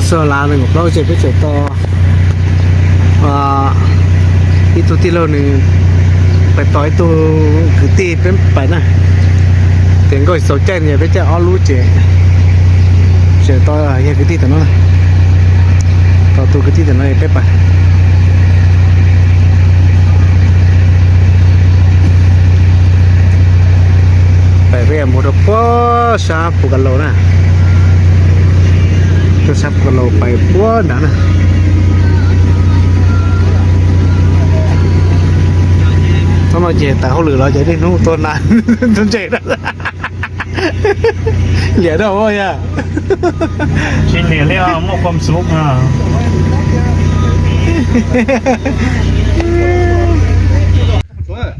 Txog las nees nkaum plaub ces peb tseem tos ib tug tij laug nws pais tos ib tug kwv tij peb pais na. Tias nkauj txaus caij no peb caij ob lub ces tseem tos yog kwv tij tam no, tos tus kwv tij tam no peb pais. Pais peb mus rau puag sab Pus Kas Laus na. Rau sab Pus Kas Laus pais puag nrad na. Thaum no ces tawm hauj lwm los ces niaj hnub tua nas tua ntses na. Liam dab yog. Tsis liam li, muaj khuam xub.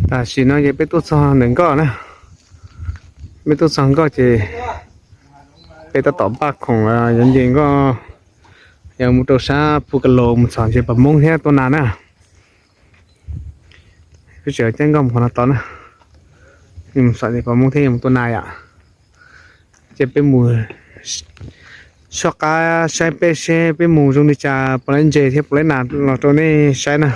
Tam sim no ces peb tuaj txog ntawm nkoj na. Peb tuaj txog nkoj ces peb tab tom npaj khoom yuav nce nkoj, yuav mus rau sab Pus Kas Laus mus txhom ntses pom Hmoob thiab tua nas na. Peb tseem caij nkoj mus qhov no tod na, mus txhom ntses pom Hmoob thiab yuav mus tua nas yom. Ces peb mus soj qab saib peb seb peb mus zoo li cas puas laib ntses thiab puas laib nas los rau nej saib na.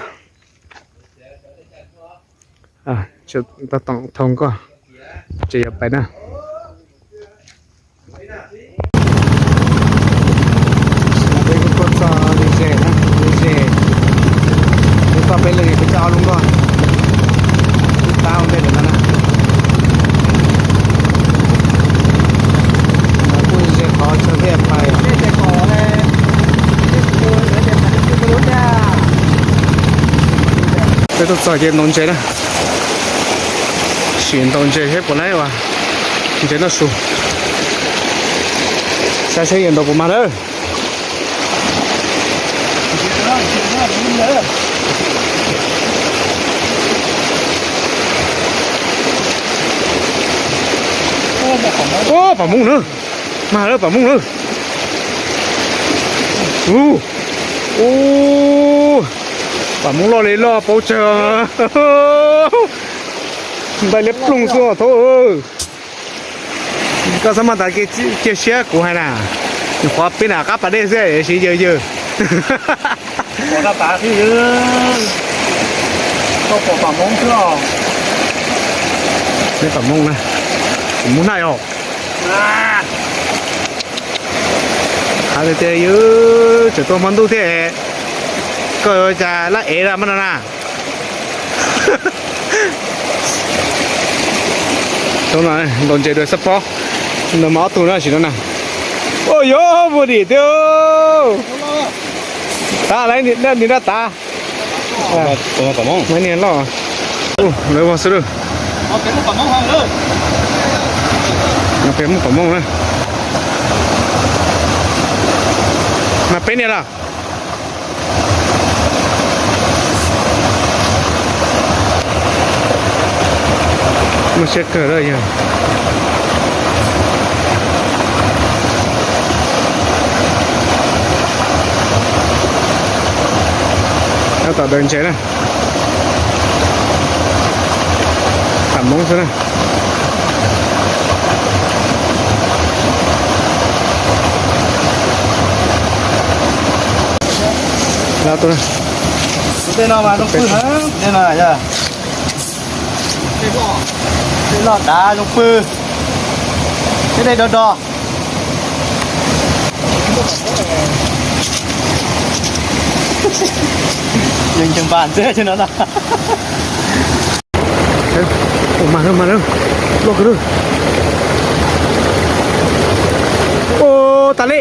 Tab tom thau nkoj, ces yuav pais na. Peb kuj tuaj txog lub zes na, lub zes, lub toj peb leeg peb coj ob lub nkoj, lub tab ua ntej lawm no na. Kuj ze qhov chaw peb pais. Peb tuaj txog ces ntaus ntses na. Sim ntaus ntses seb puas laib ua ntses noj su. Saib seb yuav ntaus puas mag lawm. Ua, pom Hmoob na. Mag lawm, pom Hmoob lawm. Ua, ua, pom Hmoob loj li loj paub tsawg. Ntais liab ploog xwb os thaub. Koj txhob mag tas cia siab kuv hais na. Nyuam qhuav pib nram qab pas dej xwb es siv yawg yawg. Pom Hmoob xwb os. Neb pom Hmoob na. Kuv Hmoob na yog. Qhav tiag tiag, yus tseem tuaj hmo ntuj thiab. Koj ua cas laj ev laj mab no na? Ntaus ntses dua xab pob, ntaus mas ob tug na sim no na. Ua yuav muaj dim tiag. Tav, nim dab tav. Niag loj. Lawv vog xwb lawm. Peb muaj pom Hmoob na. Mas peb niag los. Muaj siab kawg lawm yog. Tab tom daws ntses na. Tham Hmoob xwb na. Tej no mas zoo pw heev tej no yog. Tej loj dav zoo pw. Tej dej do do. Yeej npas ntxeb no na. Ua mas lawm, mas lawm, loj kawg lawm. Ua tas li.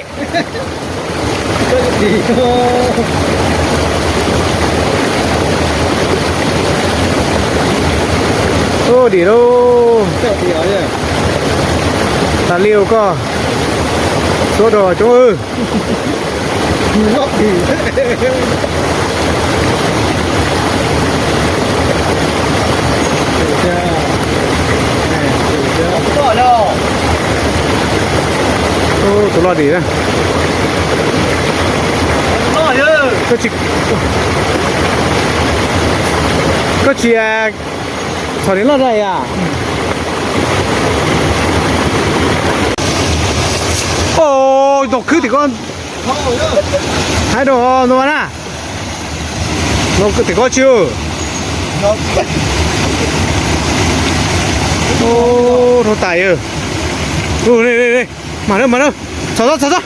Ua dim lauj. Tas li ua koj. Suab rau coob. Tus loj dim na. Koj tsis txhom niag loj ra yam. Ntaus khwb tim koj. Haib rau ntua na. No tim ko tsi. Rau tais. Mas na, mas na. Txhom txhob, txhom txhob.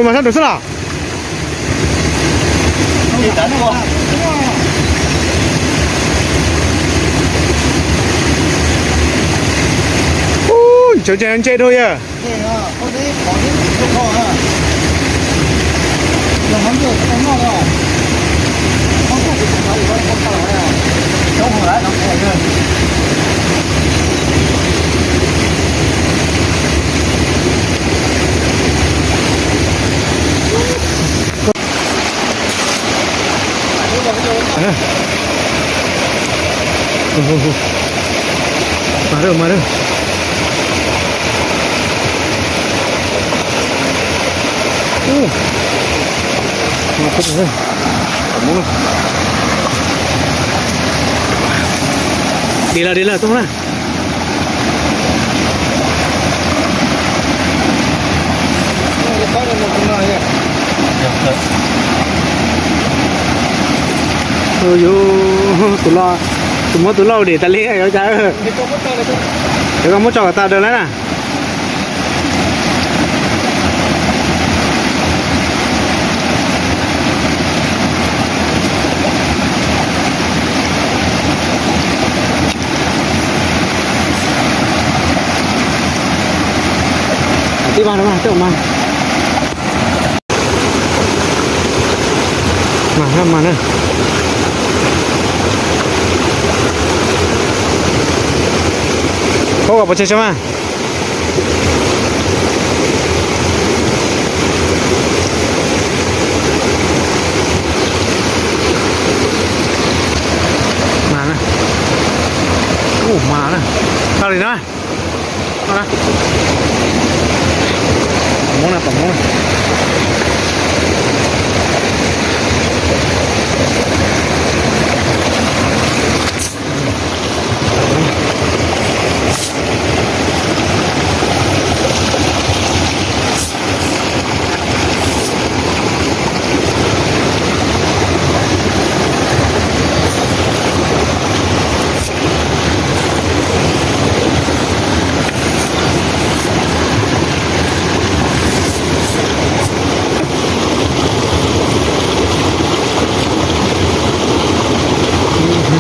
Mas sab nraud xwb los. Ntse ntse ntse dua yawg. Mas, mas. Ub, no, mus, mus. Dim lawm, dim lawm, tuaj na. Tus, tus muab tus lauj dim tas li yuav cas. Cov koj muab tso kom tag daws lawm na. Tib vaj no mas, tib vaj mas. Mas na, mas na. Khaub kom pov tseg tso mas. Mas na. Ub, mas na. Tau li na. Muab na, pom muab na.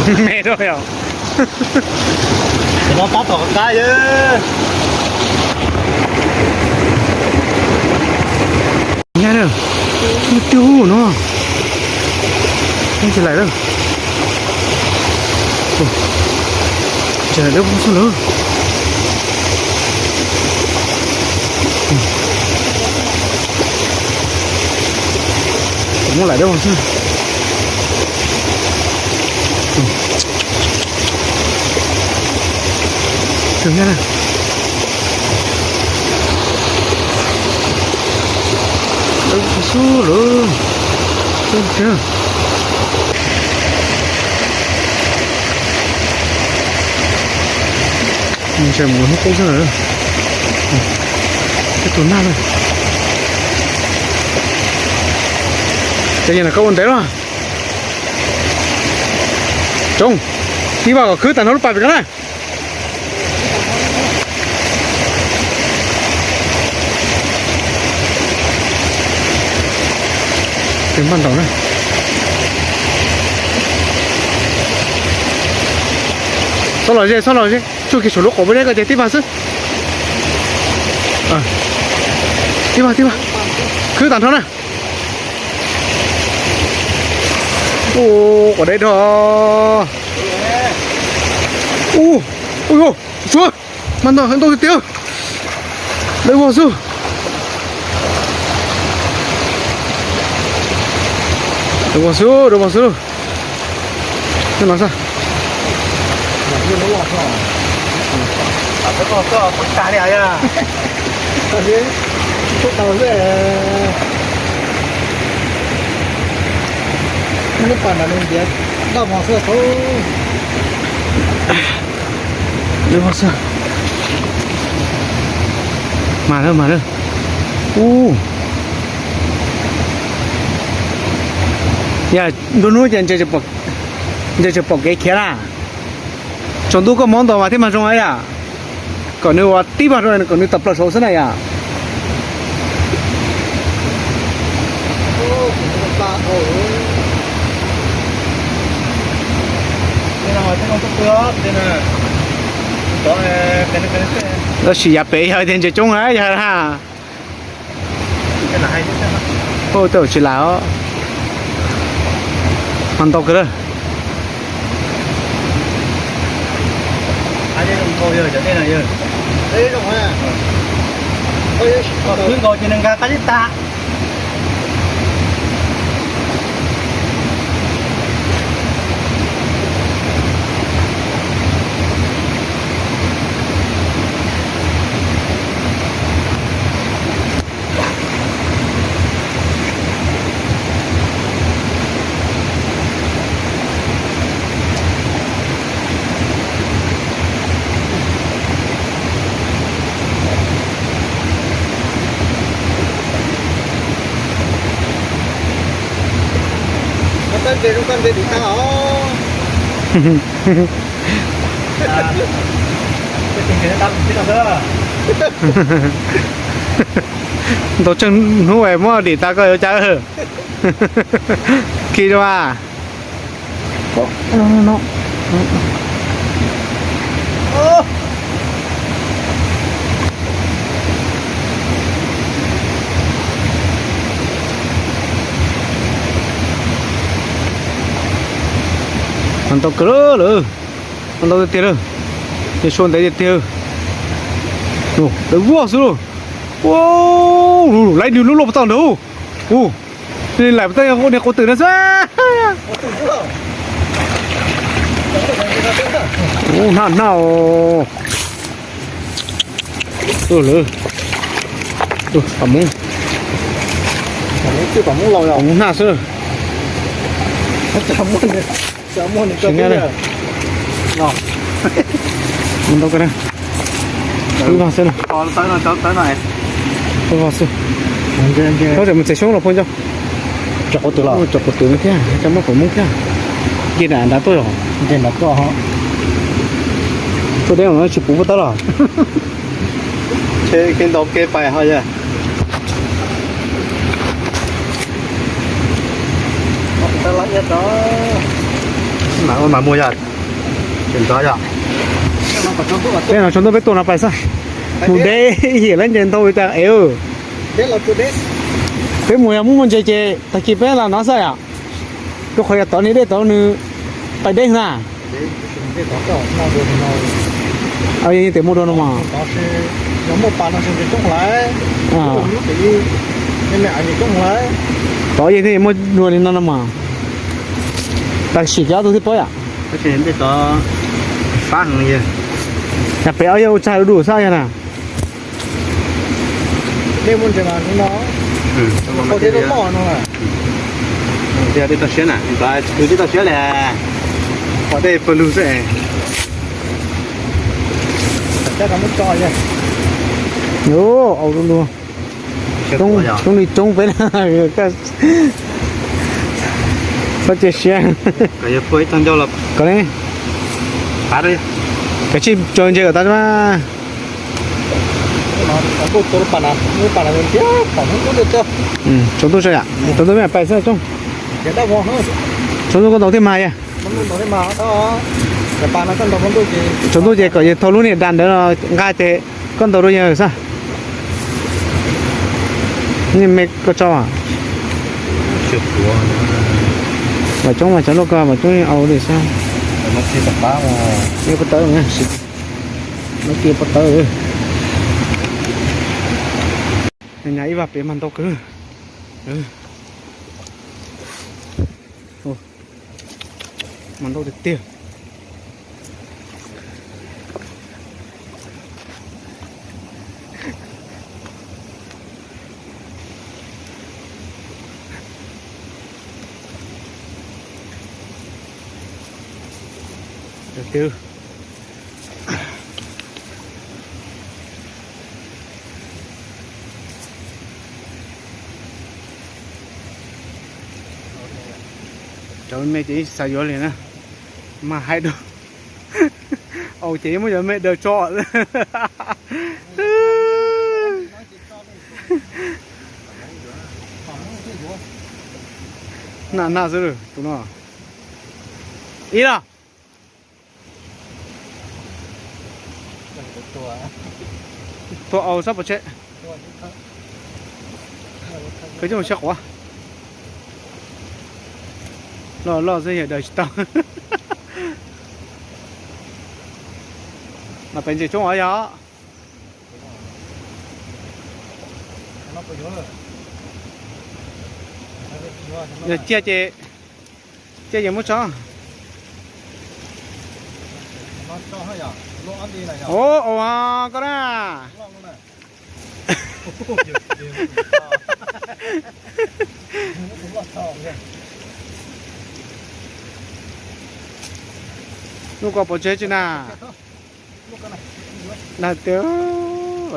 Me rau yom. Tab tom qab yog. Nyab na, twb hu no. Tsis lais lawm. Tsis lais dawb vog xwb lawm. Muab lais dawb vog xwb. Kawg nyab na. Dawb vog xwb lawm. Ntshe mus hnub qub xwb na. Tej tus nag na. Ces yog koj ua ntev los. Tsoom, tib vaj kom khwb tag nrho lub pas pem ko na. Tus npaj ntaus na. Txhob los ze, txhob los ze, tsuj kiag saum lub qaum peb deb ko ces tib vaj xwb. Tib vaj, tib vaj. Khwb tag nrho na. Ua, quav deb dhau. Ua, ua, ua, xua. Mas ntau, ntau tiag tiag. Dawb vog xwb. Dawb vog xwb, dawb vog xwb. Nyob no xwb. Dawb vog xwb. Mas lawm, mas lawm. Ub, yog nruab hnub ces ntshe tsis pom kev khiav na. Tsaus ntuj koj mob ntau mas thiaj mag zoo yom. Kom nws ua tib vag rau kom nws tawm plaws saud xwb na yom. Tab sis yav pem yog tias ntses coob na yog na. Ua tej tsis lam os. Mas ntau kawg lawm. Khwb nkaus ces nws nkag qab ib tag. Ntau tsawg hnub es muab dim tas koj yuav cas. Khi rau a. Mas ntau kawg lawm, mas ntau tiag tiag lawm. Ces sua ntev tiag tiag. Lawv vuaj xwb lauj. Ua, laiv nws lub luaj puas tau ntawd. Ua, laiv puas tau niag quav twm no xwb. Ua, hnab hnab. Lawv, pam Hmoob, pam Hmoob hnab xwb. Mus ntau kawg na. Wb vag xwb na. Wb vag xwb. Koj tseem mus txiav xyoob los phooj ywg. Cov quav twm los, cov quav twm no thiab, cov muaj quav Hmoob thiab. Nce nram nrad tuaj yog. Nce nrad tuaj ho. Tuaj deb no tsis puv puag tawb los. Kev ntau kev pais ho yog. Mas ua mas mus yog. Tseem ntxov yog. Peb no tsaus ntuj peb tuaj no pais xwb. Mus deb ib yam li nce ntau li cas es. Peb mus yog muaj muaj ntses ces tag kis peb los no xwb yom. Rau qhov yog tod niag dej tod nws pais deb na. Yeej tias muaj dua no mas. Tod yeej thiaj muaj dua li no no mas. Tam sim kiag ob tug thiaj paub yom. Yog pem ob yog ua tsag du du xwb yog na. Dej toj siab na, tus dej toj siab li, pom dej pawg lug xwb. Au, lu lu. Coob li coob peb na. Txhob cia siab. Kom li, kav tsij tso ntses kom tau mas. Tsaus ntuj tso yom, tsaus ntuj peb pais xwb tsooj. Tsaus ntuj koj ntaus thiaj mag yog. Tsaus ntuj ces kom yawg thau lub niag da ntawd no nqa ces koj ntaus rau yawg xwb. Niag me koj tso. Vam coob mas cov loj ko vam coob au li xwb. Nyob puag tawb, nyob puag tawb. Nyab ib vag pem mas ntau kawg. Mas ntau tiag tiag. Tiag tiag. Cov me ces yeej tsis xav yuav li na, mas hais dua. Au ces yeej muab cov me daws tso. Naj naj xwb tus no. Ib los. Tua au sab pov tseg. Koj coj mus siab quav. Loj loj xwb yog daws tsis tau. Mas pem ntses tsoob os yog. Yog ciaj ces, ciaj ces muab tso. Ua, ua koj na. Lub ko pov tseg tsis na. Dag tias,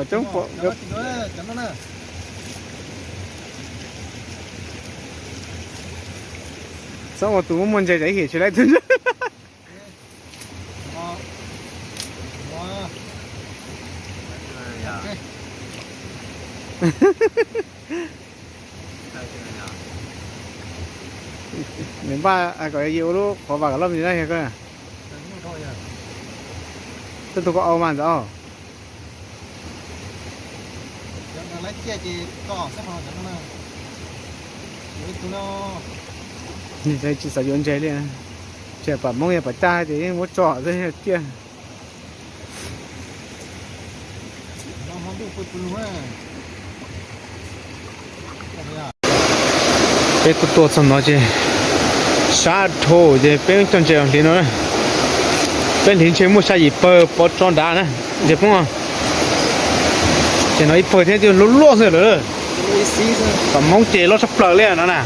coob pom. Txhob ua tus muaj muaj ntses tsam ib hiam tsis laib twg. Nws npaj kom yus ua lub qhov vas kom loj me ntsis na yog koj. Twb tus koj au mas ntxawm. Tsis xav yuav ntses li. Ces pam Hmoob yog pam caj ces yeej muab tso xwb tiag. Peb tuaj tuaj txog no ces sab dhau ces peb coj ntses hliv no na. Peb hliv ntshe muaj xya yim pawg pov tso nrad na, ntses Hmoob. Ces no ib pawg thiab twb luaj luaj xwb lawm. Pam Hmoob ces loj tshaj plaws li no na.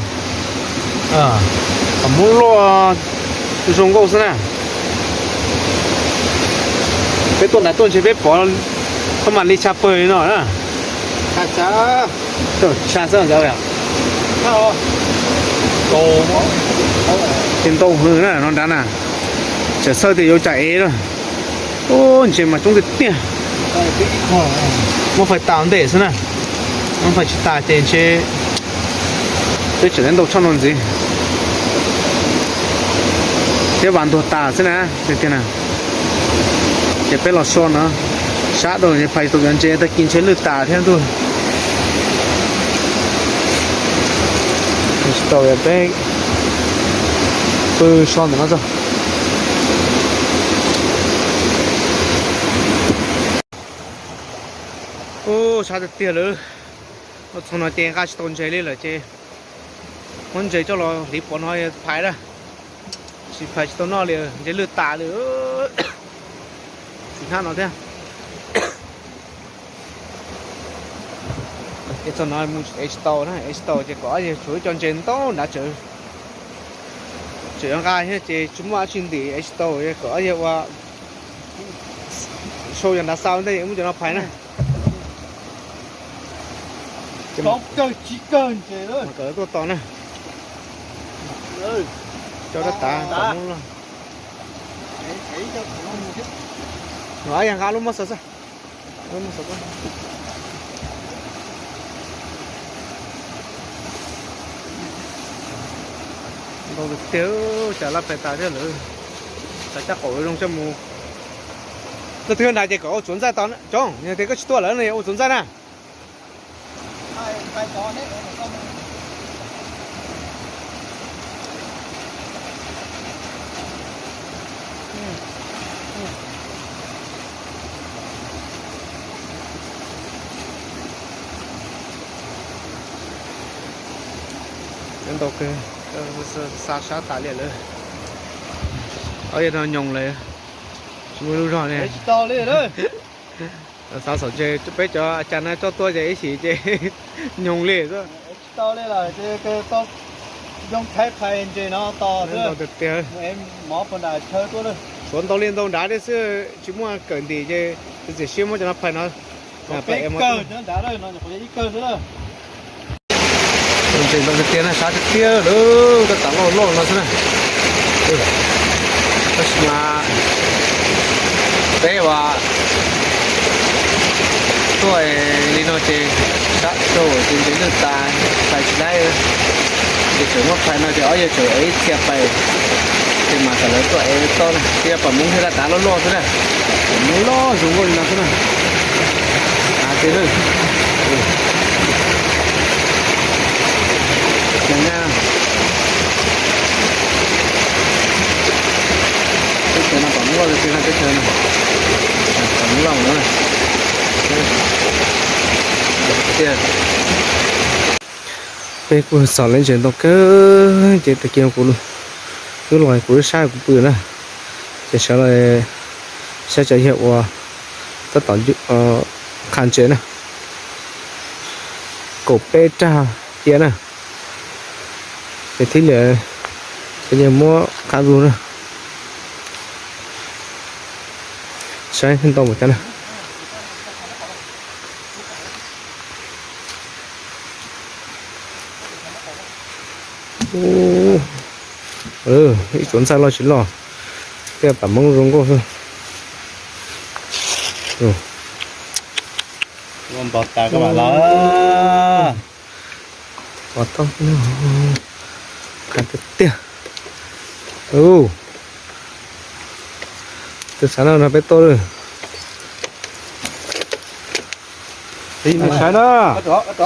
Pam Hmoob luaj zoo nkauj xwb na. Peb tuaj nrad tuaj ntshe peb pov maj mam li xya pawg li no na. Xya xwb ntxawm. Ces ntau hwv na no nrad na. Tseem xawj tias yuav cas ev na. Ub, ntses mas coob tiag tiag. Muab fais tas ntej xwb na. Muab fais tsis tas ces ntshe peb tseem ntau tshaj no ntxiv. Thiab vas ntuag tas xwb na, tiag tiag na. Ces peb los so no, sab dhau ces phais tau cov ntses tag kis ntshe lwj tas thiab ntuj. Tsis tau peb pw so ntawm no txog. Ub, sab tiag tiag lawm. Txog no ces nqa tsis tau ntses li lawm ces muab ntses coj los hliv pov no phais na. Tsis phais tsis tau noj li, ntses lwj tas li. Tsis hnab no thiab. Ces txog no mus ev tsis tau na, ev tsis tau ces kom ob yawg tshuav ib co ntses ntau nrad tseem, tseem yuav nqa thiab ces tsis muaj dab tsi ntim ev tsis tau, kom ob yawg ua sau yog nrad xa ua ntej muab cov no phais na. Kawg tsis kawg ntses lawm. Kom lawv tuaj tos na. Cov rab tav tom no. Ob yawg nqa lub mab xaws xwb. Lub mab xaws. Ntau tiag, cas laj pes tas thiab lawm. Xav caj qaum zoo coj mus. Leej twg nrad ces kom ua txuas ntxaij tos coob, yog tias koj tsis tuaj lawm no ua txuas ntxaij na. Ntau kawg, xa sab tas li lawm. Ob yawg no nyoos lawm, tsis muaj lub zog li. Xav xav ntshe peb cov a cas no coj tuaj ces ib chim ces nyoos li xwb. Tsis tau li lawm ces tau yoo thaiv phais ntses no tos xwb. Ntau tiag tiag. Mov puas nram chaw tuaj lawm. Suav ntau li ntau nrad li xwb tsis muaj kawm ntim ces txiav txim siab muab cov no phais no. Peb kawg nrad no nyuam qhuav yog ib kawg xwb lawm. Ces ntau tiag tiag na, sab tiag tiag lawm, tab tom loj loj no xwb na. Tab sis mas peb uas tuaj li no ces sab rau ces ntev lwj tas, pais tsis laib. Ces tseem muab pais no ces ob yawg tseem ev ib txhia pais, ces mas kom lawv tuaj ev tau na, thiab pom Hmoob thiab laj tav loj loj xwb na. Pom Hmoob loj zoo nkauj li no xwb na. Av tiag lawm. Teb chaws no pom Hmoob loj tiag tiag, teb chaws no pom Hmoob loj na. Tiag. Peb kuj txog lawv ntses ntoo kawg ces tag kis kuv wb los kuv wb saib kuv pw na. Ces sawv daws saib cov yawg uas tab tom qha ntses na. Kaum peb rag cia na. Ces thiaj li cov yawg muab qha lug na. Saib ntau npaum cas na. Ib tsuas ntxaij loj tsis loj, tej pam Hmoob zoo nkauj xwb. Npau taws koj mam los. Pov tau, qab tiag tiag. Tus xav no nrog peb tuaj lawm. Saib na,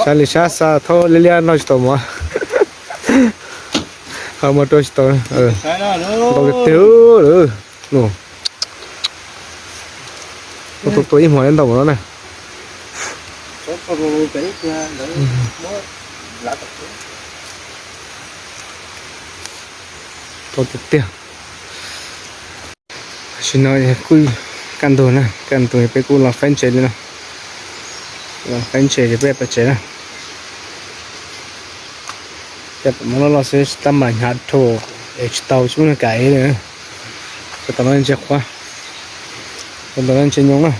saib li sab xa thauj liab liab no tsis tau mov. Ho muaj rau tsis tau. Ntau tiag tiag lawm. Tua tua ib hmo ntau no na. Tau tiag tiag. Tam sim no kuj kaj ntug na, kaj ntug peb kuj los faib ntses li no. Los faib ntses ces peb pais tsev na. Tej pam Hmoob loj loj xwb tab mam hnyav dhau es tsis tau tsis muaj neeg kam ev li. Cov tom no ntses qhuav, cov tom no ntses nyoos na.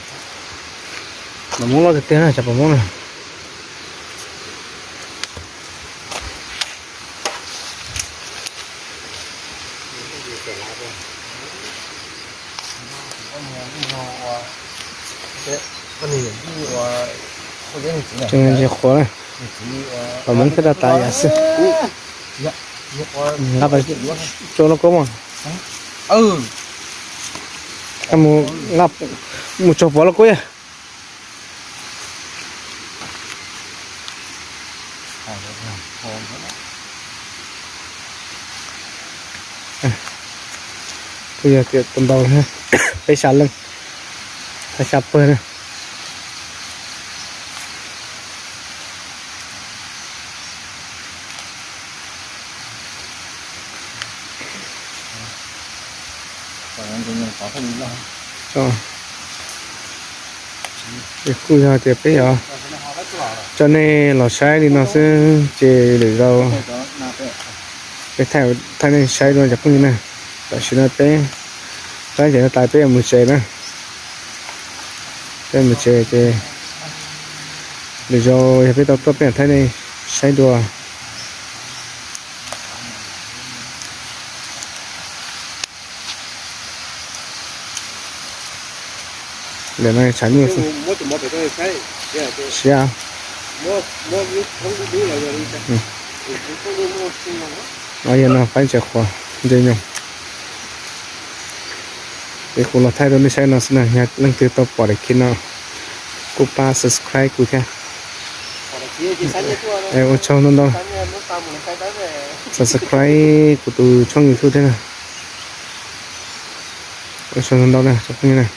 Pam Hmoob loj tiag tiag na, cov pam Hmoob na. Cov ntses qhuav na, pam Hmoob thiaj rau tas yam xwb. Nqa pas tso lauj kaub mas. Mus, mus tsaug pov lauj kaub yog. Kuj yog tias tau ntau, peb xya leej, peb xya pawg na. Kuj yog tias peb yuav coj nej los saib li no xwb ces lwm zaus peb thaij nej saib dua cov phooj ywg na. Tam sim no peb faib ntses no tas peb yuav mus tsev na. Peb mus tsev ces lwm zaus yog peb tau tuaj peb thaij nej saib dua. Ntawm no tshav nyuj xwb. Siab. Yog no faib ntses qhuav ntses nyoos. Es kuv los thaij rau nej saib no xwb na, yog leej twg tau pom daim clip no kuj pab subscribe kuv thiab. Ua tsaug ntau ntau, subscribe kuv tus tshooj YouTube thiab na. Ua tsaug ntau ntau na cov phooj ywg na.